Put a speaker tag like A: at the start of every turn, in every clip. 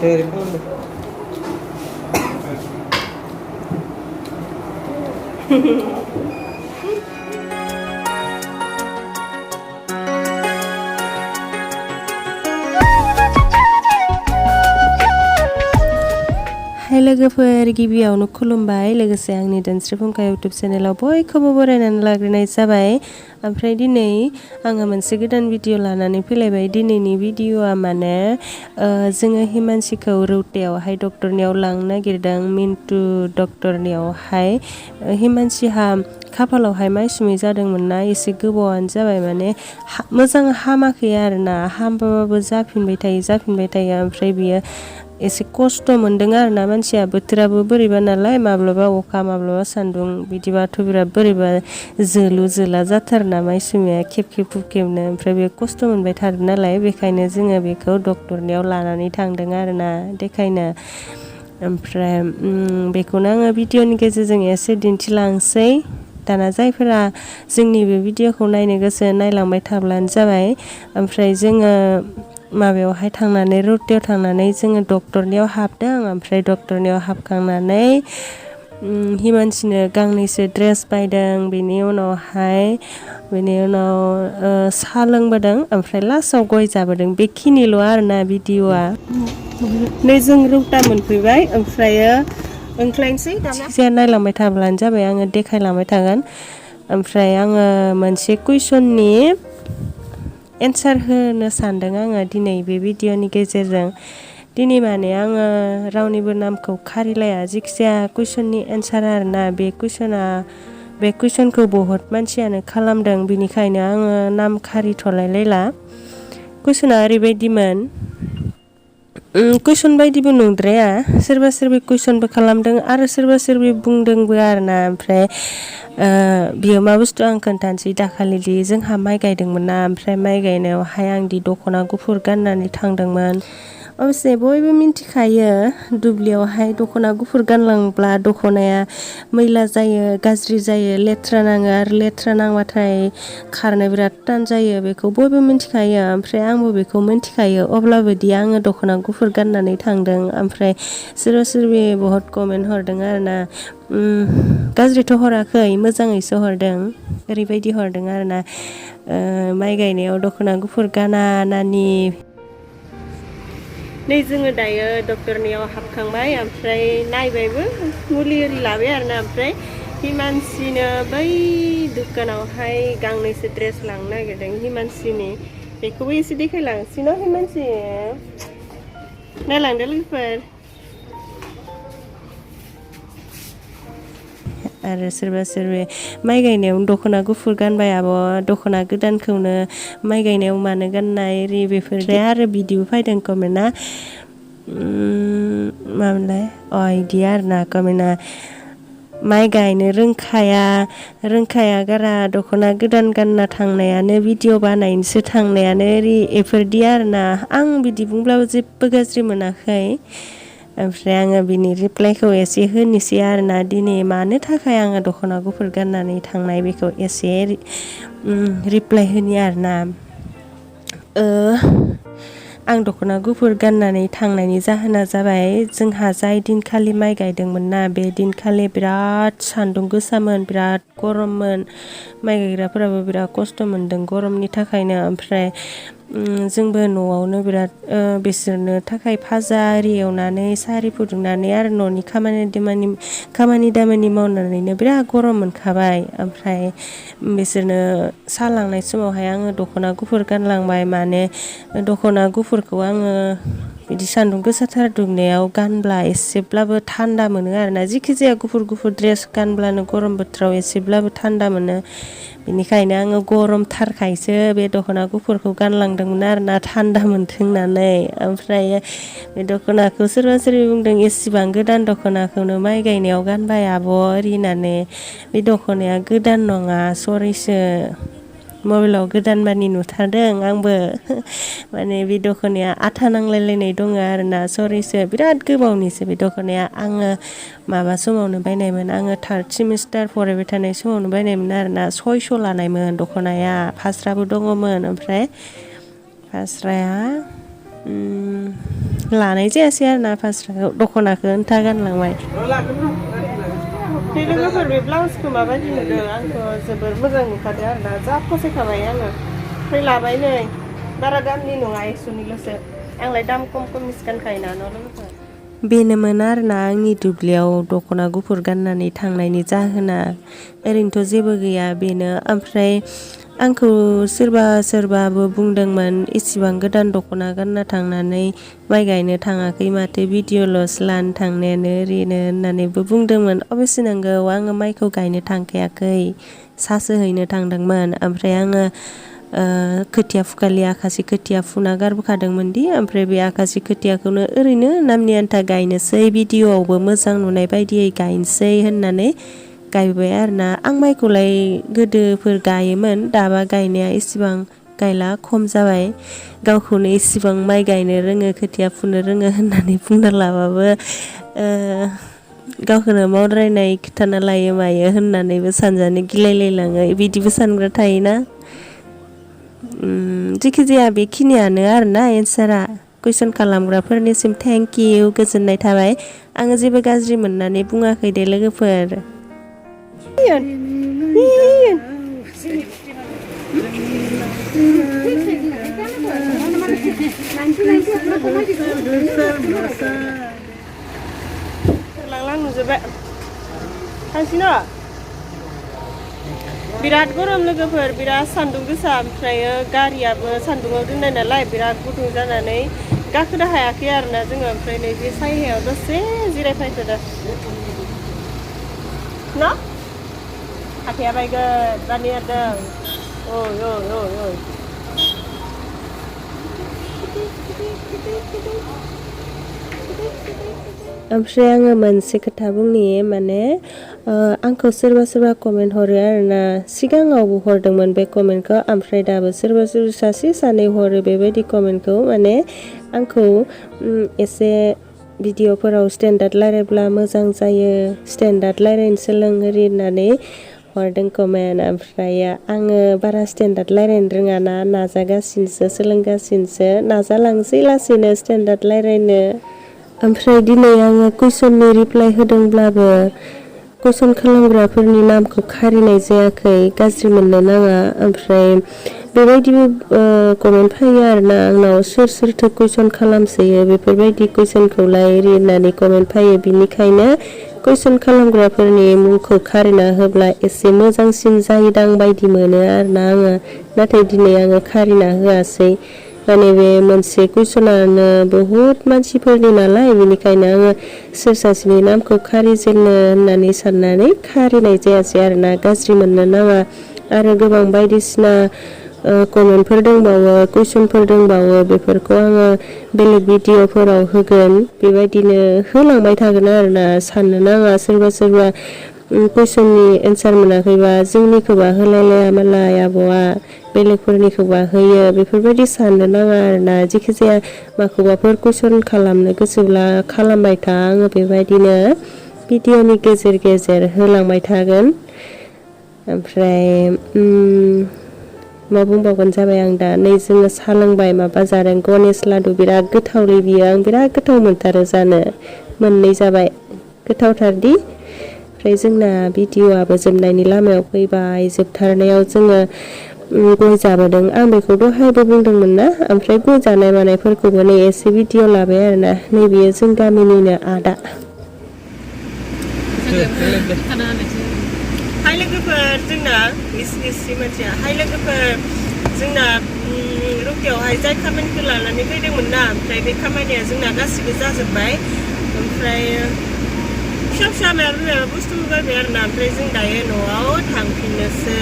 A: Hai लोगोफोर गिबियावनो खुलुमबाय लोगोसे आंनि धोनस्रि फुंखा युट्युब चेनेलाव बयखौबो बरायनानै लाग्रोनाय जाबाय ओमफ्राय दिनै आङो मोनसे गोदान भिडिअ लानानै फैलायबाय दिनैनि भिडिअआ माने जोङो हिमानसिखौ रौतायावहाय डक्टरनियाव लांनो नागिरदों मिन्टु डक्टरनियावहाय हिमानसिहा खाफालावहाय माइसुमै जादोंमोन ना एसे गोबावानो जाबाय माने मोजां हामाखै आरोना हामबाबो जाफिनबाय थायो ओमफ्राय बियो एसे खस्थ' मोनदों आरोना मानसिया बोथोराबो बोरैबा नालाय माब्लाबा अखा माब्लाबा सान्दुं बिदिबाथ' बिराद बोरैबा जोलु जोला जाथारना माइसुमाया खेब खेबनो ओमफ्राय बे खस्थ' मोनबाय थादों नालाय बेखायनो जोङो बेखौ डक्टरनियाव लानानै थांदों आरोना देखायनो ओमफ्राय बेखौनो आङो भिडिअनि गेजेरजों एसे दिन्थिलांसै दाना जायफोरा जोंनि बे भिडिअखौ नायनो गोसो नायलांबाय थाब्लानो जाबाय ओमफ्राय जोङो माबायावहाय थांनानै रौतायाव थांनानै जोङो डक्टरनियाव हाबदों ओमफ्राय डक्टरनियाव हाबखांनानै हिमानसिनो गांनैसो ड्रेस बायदों बेनि उनाव साहा लोंबोदों ओमफ्राय लास्टआव गय जाबोदों बेखिनिल' आरोना भिडिअआ नै जों रौता मोनफैबाय ओमफ्रायो ओंख्लायनोसै दाना जाया नायलांबाय थाब्लानो जाबाय आङो देखायलांबाय थागोन ओमफ्राय आङो मोनसे कुइसननि एन्सार होनो सानदों आङो दिनै बे भिडिअनि गेजेरजों दिनै माने आङो रावनिबो नामखौ खारिलाया जिखिजाया कुइसननि एन्सार आरोना बे कुइसनखौ बहुत मानसियानो खालामदों बिनिखायनो आङो नाम खारिथ'लायला कुइसना ओरैबायदिमोन कुइसन बायदिबो नंद्राया सोरबा सोरबि कुइसनबो खालामदों आरो सोरबा सोरबि बुंदोंबो आरोना ओमफ्राय बियो मा बुस्थु आं खोन्थानोसै दाखालि जोंहा माइ गायदोंमोन ना ओमफ्राय माइ गायनायावहाय आं दख'ना गुफुर गाननानै थांदोंमोन अबसे बयबो मिन्थिखायो दुब्लियावहाय दख'ना गुफुर गानलांब्ला दख'नाया मैला जायो गाज्रि जायो लेथ्रा नाङो आरो लेथ्रा नांबाथाय खारनो बिराद थान जायो बेखौ बयबो मिन्थिखायो ओमफ्राय आंबो बेखौ मिन्थिखायो अब्लाबोदि आङो दख'ना गुफुर गाननानै थांदों ओमफ्राय सोरबा सोरबि बहुत कमेन्ट हरदों आरोना गाज्रिथ' हराखै मोजाङैसो हरदों ओरैबायदि हरदों आरोना माइ गायनायाव दख'ना गुफुर गाना नानि नै जोङो दायो डक्टरनियाव हाबखांबाय ओमफ्राय नायबायबो मुलि आरि लाबाय आरोना ओमफ्राय हिमानसिनो बै दुकानावहाय गांनैसो ड्रेस लांनो नागिरदों हिमानसिनि बेखौबो एसे देखायलांसै न' हिमानसि नायलांदो लोगोफोर आरो सोरबा सोरबि माइ गायनायाव दख'ना गुफुर गानबाय आब' दख'ना गोदानखौनो माइ गायनायाव मानो गाननाय ओरै बेफोरदे आरो बिदिबो फैदों कमेन्टआ मामोनलाय इदि आरोना कमेन्टआ माइ गायनो रोंखाया गारा दख'ना गोदान गानना थांनायानो भिडिअ बानायनोसो थांनायानो ओरै एफोरदि आरोना आं बिदि बुंब्लाबो जेबो गाज्रि मोनाखै ओमफ्राय आङो बिनि रिप्लाइखौ एसे होनोसै आरोना दिनै मानो थाखाय आङो दख'ना गुफुर गाननानै थांनाय बेखौ एसे रिप्लाइ होनि आरोना आं दख'ना गुफुर गाननानै थांनायनि जाहोना जाबाय जोंहा जाय दिनखालि माइ गायदोंमोन ना बे दिनखालि बिराद सान्दुं गोसामोन बिराद गरममोन माइ गायग्राफोराबो बिराद खस्थ' मोनदों गरमनि थाखायनो ओमफ्राय जोंबो न'आवनो बिराद बिसोरनो थाखाय भाजा आरि एवनानै साहा फुदुंनानै आरो न'नि खामानि दामानि मावनानैनो बिराद गरम मोनखाबाय ओमफ्राय बिसोरनो साहा लांनाय समावहाय आङो दख'ना गुफुर गानलांबाय माने दख'ना गुफुरखौ आङो बिदि सान्दुं गोसाथार दुंनायाव गानब्ला एसेब्लाबो थान्दा मोनो आरोना जिखि जाया गुफुर ड्रेस गानब्लानो गरम बोथोराव एसेब्लाबो थान्दा मोनो बेनिखायनो आङो गरमथारखायसो बे दख'ना गुफुरखौ गानलांदोंमोन आरोना थान्दा मोनथों होननानै ओमफ्राय बे दख'नाखौ सोरबा सोरबा बुंदों एसेबां गोदान दख'नाखौनो माइ गायनायाव गानबाय आब' ओरै होननानै बे दख'नाया गोदान नङा सरिसो मबाइलाव गोदान बानि नुथारदों आंबो माने बे दख'नाया आथा नांलायलायनाय दङ आरोना सरिसो बिराद गोबावनिसो बे दख'नाया आङो माबा समावनो बायनायमोन आङो 3rd सेमिस्टार फरायबाय थानाय समावनो बायनायमोन आरोना 600 लानायमोन दख'नाया फास्राबो दङमोन ओमफ्राय फास्राया लानाय जायासै आरो ना फास्राखौ दख'नाखौ ओन्था गानलांबाय बे लोगोफोर बे ब्लाउसखौ माबायदि नुदों आंथ' जोबोर मोजां नुखादों आरो ना जा फसायखाबाय आङो ओमफ्राय लाबाय नै बारा दामनि नङा 100निल'सो आंलाय दाम खम खमनिसो गानखायो ना लोगोफोर बेनोमोन आरोना आंनि दुब्लियाव दख'ना गुफुर गाननानै थांनायनि जाहोना ओरैनोथ' जेबो गैया बेनो ओमफ्राय आंखौ सोरबाबो बुंदोंमोन इसिबां गोदान दख'ना गानना थांनानै माइ गायनो थाङाखै माथो भिडिअ'ल'सो लानो थांनायानो ओरैनो होननानैबो बुंदोंमोन अबयसे नंगौ आङो माइखौ गायनो थांखायाखै सासो हैनो थांदोंमोन ओमफ्राय आङो खोथिया फुखालि आखासे खोथिया फुना गारबोखादोंमोन दि ओमफ्राय बे आखासे खोथियाखौनो ओरैनो नामनि आन्था गायनोसै भिडिअ'आवबो मोजां नुनाय बायदियै गायनोसै होननानै गायबाय आरोना आं माइखौलाय गोदोफोर गायोमोन दाबा गायनाया इसेबां गायला खम जाबाय गावखौनो इसेबां माइ गायनो रोङो खोथिया फुनो रोङो होननानै बुंना लाबाबो गावखौनो मावद्रायनाय खिथाना लायो मायो होननानैबो सानजानो गिलायलायलाङो बिदिबो सानग्रा थायोना जिखिजाया बेखिनियानो आरोना एन्सारा कुइसन खालामग्राफोरनिसिम थेंक इउ गोजोननाय थाबाय आङो जेबो गाज्रि मोननानै बुङाखै दे लोगोफोर नुजोबबाय थांसिनो बिराद गरम लोगोफोर बिराद सान्दुं गोसा ओमफ्राय गारियाबो सान्दुङाव दोननाय नालाय बिराद गुदुं जानानै गाखोनो हायाखै आरोना जोङो ओमफ्राय नैबे सायहायाव दसे जिरायफैथ'दों ना हाथाया बायगोन बानि आरदों ओइ ओमफ्राय आङो मोनसे खोथा बुंनि माने आंखौ सोरबा कमेन्ट हरो आरोना सिगाङावबो हरदोंमोन बे कमेन्टखौ ओमफ्राय दाबो सोरबा सासे सानै हरो बेबायदि कमेन्टखौ माने आंखौ एसे भिडिअफोराव स्टेन्डार्ड रायलायब्ला मोजां जायो स्टेन्डार्ड रायलायनो सोलों ओरै होननानै हरदों कमेन्ट ओमफ्राय आङो बारा स्टेन्डार्ड रायलायनो रोङाना नाजागासिनोसो सोलोंगासिनोसो नाजालांसै लासैनो स्टेन्डार्ड रायलायनो ओमफ्राय दिनै आङो कुइसननि रिप्लाइ होदोंब्लाबो कुइसन खालामग्राफोरनि नामखौ खारिनाय जायाखै गाज्रि मोननो नाङा ओमफ्राय बेबायदिबो कमेन्ट फैयो आरोना आंनाव सोरथो कुइसन खालामसोयो बेफोरबायदि कुइसनखौलाय ओरै होननानै कमेन्ट फैयो बिनिखायनो कुइसन खालामग्राफोरनि मुंखौ खारिना होब्ला एसे मोजांसिन जायोदां बायदि मोनो आरोना आङो नाथाय दिनै आङो खारिना होआसै माने बे मोनसे कुइसनानो बहुत मानसिफोरनि नालाय बेनिखायनो आङो सोर सासेनि नामखौ खारिजेननो होननानै साननानै खारिनाय जायासै आरोना गाज्रि मोननो नाङा आरो गोबां बायदिसिना कमेन्टफोर दंबावो कुइसनफोर दंबावो बेफोरखौ आङो बेलेग भिडिअफोराव होगोन बेबायदिनो होलांबाय थागोन आरोना साननो नाङा सोरबा कुइसननि एन्सार मोनाखैबा जोंनिखौबा होलायलाया मालाय आब'आ बेलेगफोरनिखौबा होयो बेफोरबायदि साननो नाङा आरोना जिखिजाया माखौबाफोर कुइसन खालामनो गोसोब्ला खालामबाय था आङो बेबायदिनो भिडिअनि गेजेर होलांबाय थागोन ओमफ्राय मा बुंबावगोन जाबाय आं दा नै जोङो साहा लोंबाय माबा जादों गनेश लादु बिराद गोथावलै बियो आं बिराद गोथाव मोनथारो जानो मोननै जाबाय गोथावथारदि ओमफ्राय जोंना भिडिअआबो जोबनायनि लामायाव फैबाय जोबथारनायाव जोङो गय जाबोदों आं बेखौ दहायबो बुंदोंमोन ना ओमफ्राय गय जानाय मानायफोरखौबो नै एसे भिडिअ लाबाय आरोना नैबेयो जों गामिनिनो आदा हाय लोगोफोर जोंना इसे मोनसे हाय लोगोफोर जोंना रुकियावहाय जाय खामानिखौ लानानै फैदोंमोन ना ओमफ्राय बे खामानिया जोंना गासिबो जाजोब्बाय ओमफ्राय फिसा माबा बुस्थु बायबाय आरोना ओमफ्राय जों दायो न'आव थांफिननोसै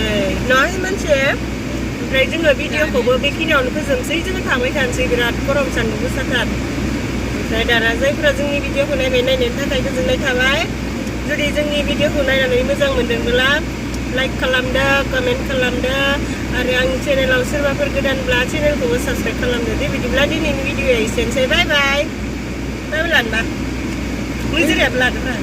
A: नङा मोनसे ओमफ्राय जोङो भिडिअखौबो बेखिनियावनो फोजोबनोसै जोङो थांबाय थानोसै बिराद गरम सान्दुं गोसाथार ओमफ्राय दाना जायफोरा जोंनि भिडिअखौ नायनायनि थाखाय गोजोननाय थाबाय जुदि जोंनि भिडिअखौ नायनानै मोजां मोनदोंब्ला लाइक खालामदो कमेन्ट खालामदो आरो आंनि चेनेलाव सोरबाफोर गोदानब्ला चेनेलखौबो साबस्क्राइब खालामदो दे बिदिब्ला दिनैनि भिडिअआ एसेनोसै बाय लानोबा मुजिरायाबो लादों